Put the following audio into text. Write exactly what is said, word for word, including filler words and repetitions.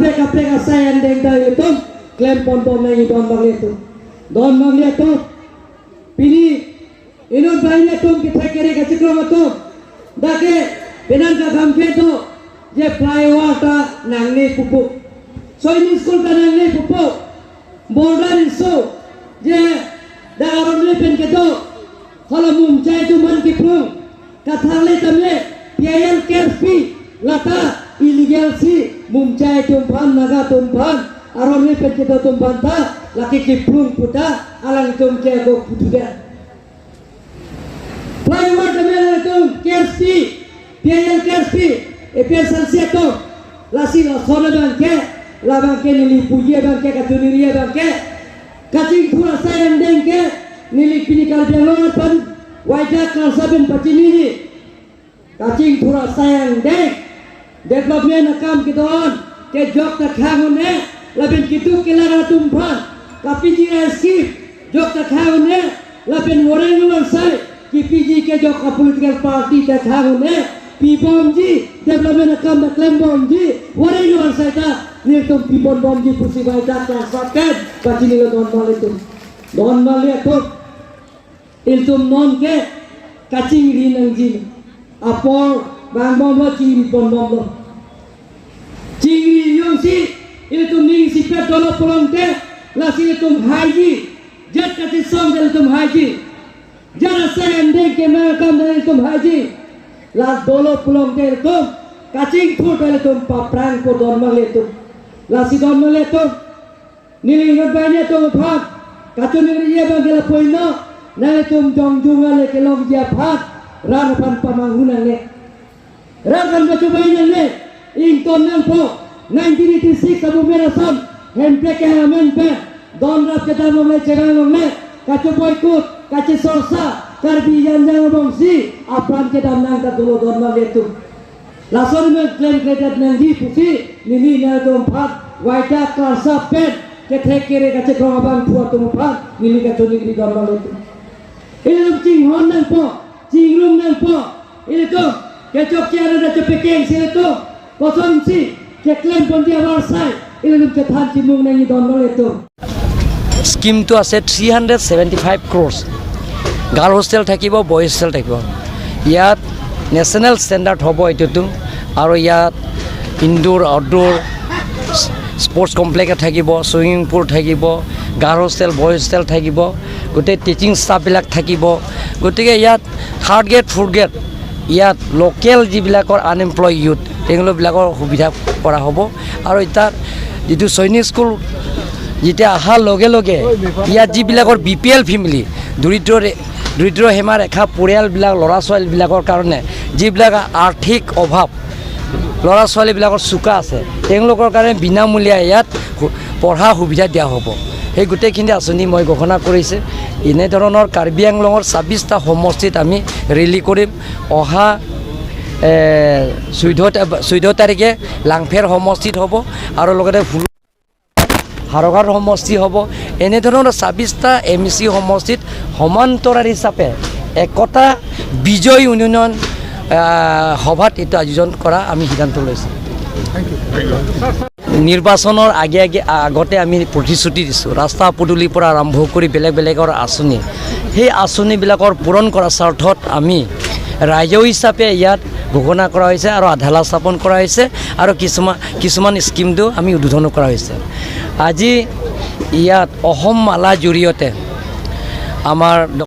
Kaprek kaprek asai andeng ta ilitum klem ponbom nangji don abang atum. Don abang atum. Pini inut banghini atum kethek kere kachekroi atum. Dak ke penang kakhang kedo je flyover ta nangne pupo. Sainik school ta nangne pupo. Border issue je dak aron le pen kedo. Hala Mumchai atum aphan kiplung. Kathang le tame P I L K S P lata illegal si Mumchai atum aphan, Naga atum aphan, aron le pen kedo atum aphan ta lake kiplung puta alangtum ke ako putu de. Flyover tame alangtum K S P, P I L K S P, A P H L C atum, lasi lason abang ke, labang ke neli puji abang ke, kachoningri abang ke, kachingthur asai andeng ke, neli pini Karbi Anglong aphan, Waida Karsa pen pachiniji. Kachingthur asai andeng, development akam kedo-an ke jok ta khang un-e, lapen keduk kelang atum aphan kapiji rice scheme jok ta khang un-e, lapen wareng avarsai kepiji ke jok ka political party ta khang un-e, pibomji, development akam ta klembomji, wareng avarsai ta nelitum piponbomji pusi Waida Karsa pen pachinilo don abang atum. Don abang atum. Ilitum non ke kachingri nangji. Apor vangbomlo, chingri ponbomlo. Chingri jongsi ilitum ning isipet dolo pulote lasi ilitum haiji. Jat kachesong ilitum haiji. Jat asai andeng kemang akam ilitum haiji. La dolo pulote ilitum kachingthur ilitum paphrangpo don abang atum. Lasi don abang atum. Neli inut banghini atum aphan kachoningri abang ke lapu-an lo, nanglitum jongjung ale kelongji aphan rat aphan pamanghu nangne. Rat aphan kachobai nangne, ington nangpo, nineteen eighty-six abu mera son, Hemprek kehang amen pen, don rap kedam longle, chevang longle, kachoboikut, kachesorsa, Karbi Anjang abongsi apran kedam nang ta dolo don abang atum. Lason me klem kledet nangji pusi neli nangtum aphan Waida Karsa pen kethek kere kachekroi abangphu atum aphan neli kachoningri don abang atum. Ilitum chinghon nangpo, chingrum nangpo, ilitum kechokche arada chepekeng si ilitum kosonsi keklem ponji avarsai ilitum kethan chimung nangji don abang atum. স্কিমটো আছে three hundred seventy five crores. Girl hostel থাকিব, boys hostel থাকিব। ইয়াত national standard হ'ব এইটোতো। আৰু ইয়াত indoor, outdoor, sports complex থাকিব, ছুইমিং পুল থাকিব, গাৰ্ল হোষ্টেল, বয়জ হোষ্টেল থাকিব, গোটেই টিচিং ষ্টাফবিলাক থাকিব। গতিকে ইয়াত থাৰ্ড গ্ৰেড, ফ'ৰ্থ গ্ৰেড, ইয়াত লোকেল যিবিলাকৰ আনএমপ্লয় ইউথ, তেওঁলোকবিলাকৰ সুবিধা কৰা হ'ব। আৰু তাত যিটো সৈনিক স্কুল যেতিয়া অহাৰ লগে লগে ইয়াত যিবিলাকৰ বি পি এল ফেমিলি, দৰিদ্ৰ ৰে-, দৰিদ্ৰ সীমাৰেখা পৰিয়ালবিলাক, ল'ৰা ছোৱালীবিলাকৰ কাৰণে যিবিলাক আৰ্থিক অভাৱ, ল'ৰা ছোৱালীবিলাকৰ চোকা আছে, তেওঁলোকৰ কাৰণে বিনামূলীয়া ইয়াত সু-, পঢ়া সুবিধা দিয়া হ'ব। সেই গোটেইখিনি আঁচনি মই ঘোষণা কৰিছে। এনেধৰণৰ কাৰ্বি আংলঙৰ ছাব্বিছটা সমষ্টিত আমি ৰেলী কৰিম। অহা, এ, চৈধ্য তা-, চৈধ্য তাৰিখে লাংফেৰ সমষ্টিত হ'ব আৰু লগতে ষোল্ল হাৰঘাট সমষ্টি হ'ব। এনেধৰণৰ ছাব্বিছটা এম ই চি সমষ্টিত সমান্তৰাল হিচাপে একতা বিজয় উন্নয়ন, আ, সভাত এইটো আয়োজন কৰা আমি সিদ্ধান্ত লৈছোঁ। নিৰ্বাচনৰ আগে আগে, আগতে আমি প্ৰতিশ্ৰুতি দিছোঁ, ৰাস্তা পদূলিৰ পৰা আৰম্ভ কৰি বেলেগ বেলেগৰ আঁচনি, সেই আঁচনিবিলাকৰ পূৰণ কৰাৰ স্বাৰ্থত আমি ৰাইজৰ হিচাপে ইয়াত ঘোষণা কৰা হৈছে আৰু আধালা স্থাপন কৰা হৈছে আৰু কিছুমান, কিছুমান স্কিমটো আমি উদ্বোধনো কৰা হৈছে। আজি ইয়াত অসম মালাৰ জৰিয়তে আমাৰ